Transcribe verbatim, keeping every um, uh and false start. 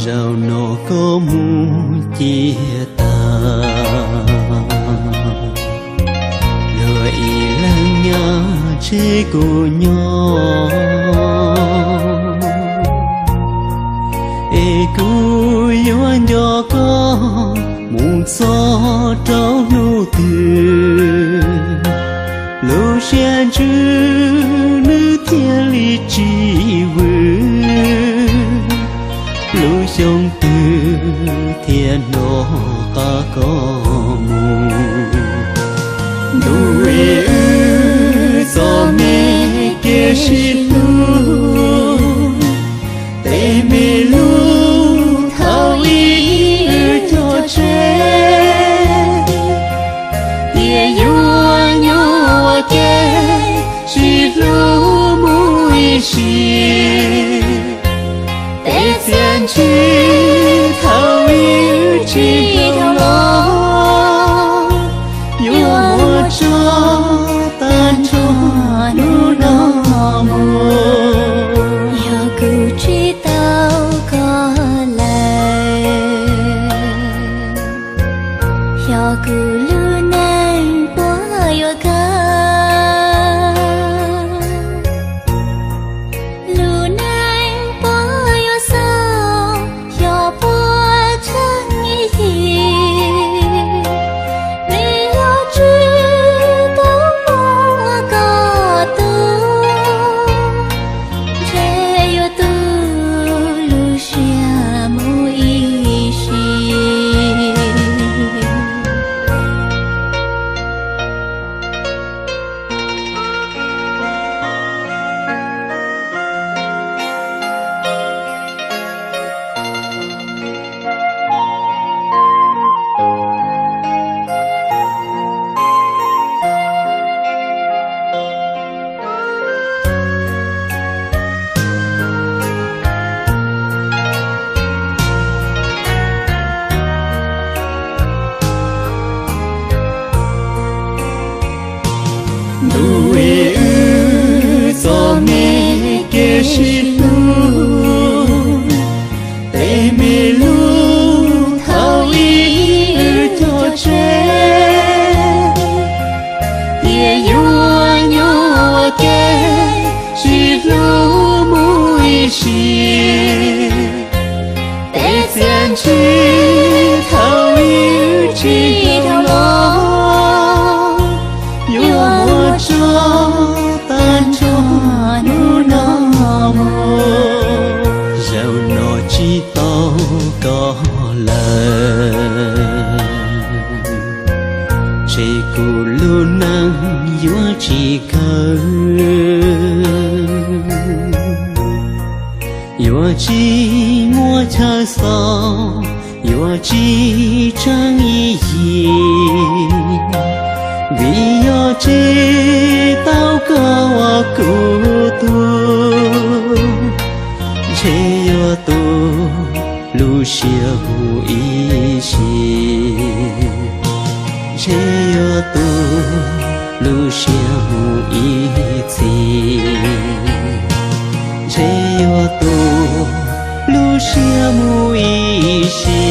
Zao no ko mu chia ta, lua i lăng ña che ku ño. E ku yua njo ko mu so trao nu tu. Lu sia nchu nu thia li chi vu. Lu xiong tu thia no ka ko mu. Nu e u so me ke shi tu. Te me lu thao i u cho che. Tia yua nyo ke shi lu mu i shi. Te xian chi thao i u chi thao lo. Yua mo cho tan cho nu no mo. Yua ku chi tao ko lai. Yua ku lu nang pua yua ka. Lu nang pua yua sa. Yua pua chang i hi. Me yua chu tao mo ka tu. Che yua tu lu sia mu i shi. Nu e u so me ke shi tu. Te me lu thao i u cho che. Tia yua nyo ke shi lu mu i shi. Te xian chi thao i u chi thao lo. Yua mo cho tan cho nu no mo. Zao no chi tao ko lai. Che ku lu nang yua chi kau. Yua chi mua cha sao, yua chi chang i yi. Vì yua chi tao ko wa ku tu. Che yua tu lu sia mu i shi. Che yua tu lu sia mu i chi. Che yua tu lu sia mu i shi.